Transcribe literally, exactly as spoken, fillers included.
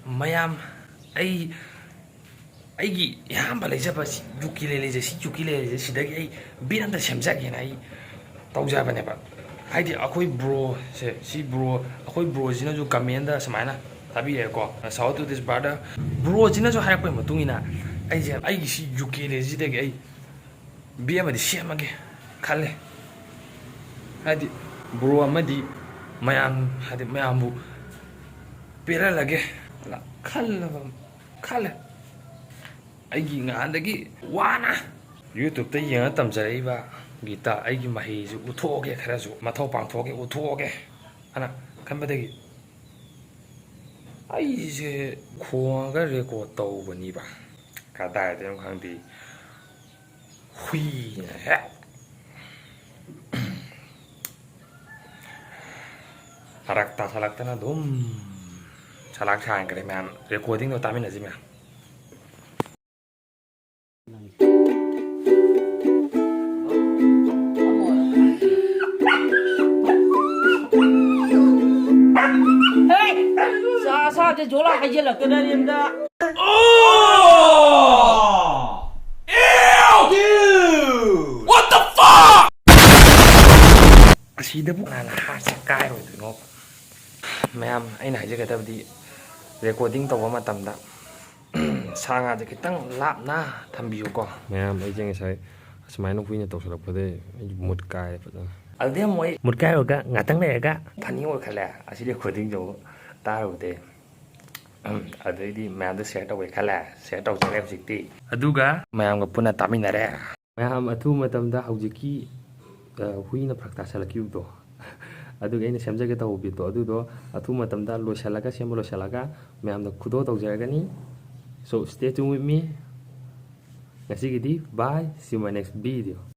ꯃꯌꯥꯝ, ꯑꯩ, ꯑꯩꯒꯤ ꯑꯍꯥꯟꯕ ꯂꯩꯖꯕ ꯁꯤ ꯌꯨꯀꯤꯂꯦꯂꯦꯁꯦ, ꯁꯤ ꯌꯨꯀꯤꯂꯦꯂꯦꯁꯦ ꯁꯤꯗꯒꯤ ꯑꯩ ꯕꯤꯠ ꯑꯝꯇ ꯁꯦꯝꯖꯒꯦꯅ ꯑꯩ ꯇꯧꯖꯕꯅꯦꯕ꯫ ꯍꯥꯏꯗꯤ ꯑꯩꯈꯣꯏ ꯕ꯭ꯔꯣꯁꯦ, ꯁꯤ ꯕ꯭ꯔꯣ, ꯑꯩꯈꯣꯏ ꯕ꯭ꯔꯣꯁꯤꯅꯁꯨ ꯀꯃꯦꯟꯗ ꯁꯨꯃꯥꯏꯅ ꯊꯥꯕꯤꯔꯛꯑꯦꯀꯣ, "Shout out to this brother." ꯕ꯭ꯔꯣꯁꯤꯅꯁꯨ ꯍꯥꯏꯔꯛꯄꯒꯤ ꯃꯇꯨꯡ ꯏꯟꯅ ꯑꯩꯁꯦ ꯑꯩꯒꯤ ꯁꯤ ꯌꯨꯀꯤꯂꯦꯂꯦꯁꯤꯗꯒꯤ ꯑꯩ ꯕꯤꯠ ꯑꯃꯗꯤ ꯁꯦꯝꯃꯒꯦ ꯈꯜꯂꯦ꯫ ꯍꯥꯏꯗꯤ ꯕ꯭ꯔꯣ ꯑꯃꯗꯤ ꯃꯌꯥꯝ, ꯍꯥꯏꯗꯤ ꯃꯌꯥꯝꯕꯨ ꯄꯦꯜꯍꯜꯂꯒꯦ ꯈꯜꯂꯕ, ꯈꯜꯂꯦ꯫ ꯑꯩꯒꯤ ꯉꯍꯥꯟꯗꯒꯤ ꯋꯥꯅ YouTubeꯇ ꯌꯦꯡꯉ ꯇꯝꯖꯔꯛꯏꯕ ꯒꯤꯇꯥ ꯑꯩꯒꯤ ꯃꯍꯩꯁꯨ ꯎꯠꯊꯣꯛꯑꯒꯦ, ꯈꯔꯁꯨ ꯃꯊꯧ ꯄꯥꯡꯊꯣꯛꯑꯒꯦ, ꯎꯠꯊꯣꯛꯑꯒꯦ ꯍꯥꯏꯅ ꯈꯟꯕꯗꯒꯤ ꯑꯩꯁꯦ ꯈꯣꯡꯉꯒ record ꯇꯧꯕꯅꯤꯕ꯫ ꯀꯗꯥꯏꯗꯩꯅꯣ ꯈꯪꯗꯦ, ꯍꯨꯏꯅ ꯍꯦꯛ ꯐꯔꯛ ꯇꯥꯁꯜꯂꯛꯇꯅ ꯑꯗꯨꯝ ꯁꯂꯥꯛ ꯁꯥꯟꯈ꯭ꯔꯦ ꯃꯌꯥꯝ꯫ Recordingꯗꯣ ꯇꯥꯃꯤꯟꯅꯁꯤ ꯃꯌꯥꯝ꯫ ꯍꯦ! ꯆꯥ ꯁꯥꯗꯦ, ꯖꯣꯂꯥ ꯍꯩꯖꯤꯜꯂꯛꯇꯅ ꯔꯦꯝꯗ꯫ ꯑꯁꯤꯗꯕꯨ ꯀꯅꯥꯅ heartꯁꯦ ꯀꯥꯏꯔꯣꯏꯗꯣꯏꯅꯣ? ꯃꯌꯥꯝ, ꯑꯩꯅ ꯍꯥꯏꯖꯒꯗꯕꯗꯤ, recording ꯇꯧꯕ ꯃꯇꯝꯗ ꯁꯥ ꯉꯥꯁꯦ ꯈꯤꯇꯪ ꯂꯥꯞꯅ ꯊꯝꯕꯤꯌꯨꯀꯣ꯫ ꯃꯌꯥꯝ, ꯑꯩꯁꯦ ꯉꯁꯥꯏ ꯑꯁꯨꯃꯥꯏꯅ ꯍꯨꯏꯅ ꯇꯧꯁꯜꯂꯛꯄꯗꯩ ꯑꯩ mood ꯀꯥꯏꯔꯦ ꯐꯖꯅ꯫ ꯑꯗꯨꯗꯤ ꯑꯃꯨꯛ ꯑꯩ mood ꯀꯥꯏꯔꯨꯔꯒ ꯉꯥꯛꯇꯪ ꯂꯩꯔꯒ funny ꯑꯣꯏꯈꯠꯂꯦ꯫ ꯑꯁꯤ recordingꯁꯦ ꯑꯃꯨꯛ ꯇꯥꯔꯨꯕꯗꯩ꯫ ꯎꯝ, ꯑꯗꯩꯗꯤ ꯃꯌꯥꯝꯗ share ꯇꯧꯒꯦ ꯈꯜꯂꯦ꯫ Share ꯇꯧꯖꯔꯦ ꯍꯧꯖꯤꯛꯇꯤ꯫ ꯑꯗꯨꯒ ꯃꯌꯥꯝꯒ ꯄꯨꯟꯅ ꯇꯥꯃꯤꯟꯅꯔꯦ꯫ ꯃꯌꯥꯝ, ꯑꯊꯨꯕ ꯃꯇꯝꯗ ꯍꯧꯖꯤꯛꯀꯤ, ꯑ, ꯍꯨꯏꯅ ꯐꯔꯛ ꯇꯥꯁꯜꯂꯛꯈꯤꯕꯗꯣ, ꯑꯗꯨꯒꯤ ꯑꯩꯅ ꯁꯦꯝꯖꯒꯦ ꯇꯧꯕ ꯕꯤꯠꯇꯣ, ꯑꯗꯨꯗꯣ ꯑꯊꯨꯕ ꯃꯇꯝꯗ ꯂꯣꯏꯁꯤꯜꯂꯒ, ꯁꯦꯝꯕ ꯂꯣꯏꯁꯤꯜꯂꯒ ꯃꯌꯥꯝꯗ ꯈꯨꯗꯣꯜ ꯇꯧꯖꯔꯒꯅꯤ꯫ So, stay tuned with me. ꯉꯁꯤꯒꯤꯗꯤ bye, see you my next video.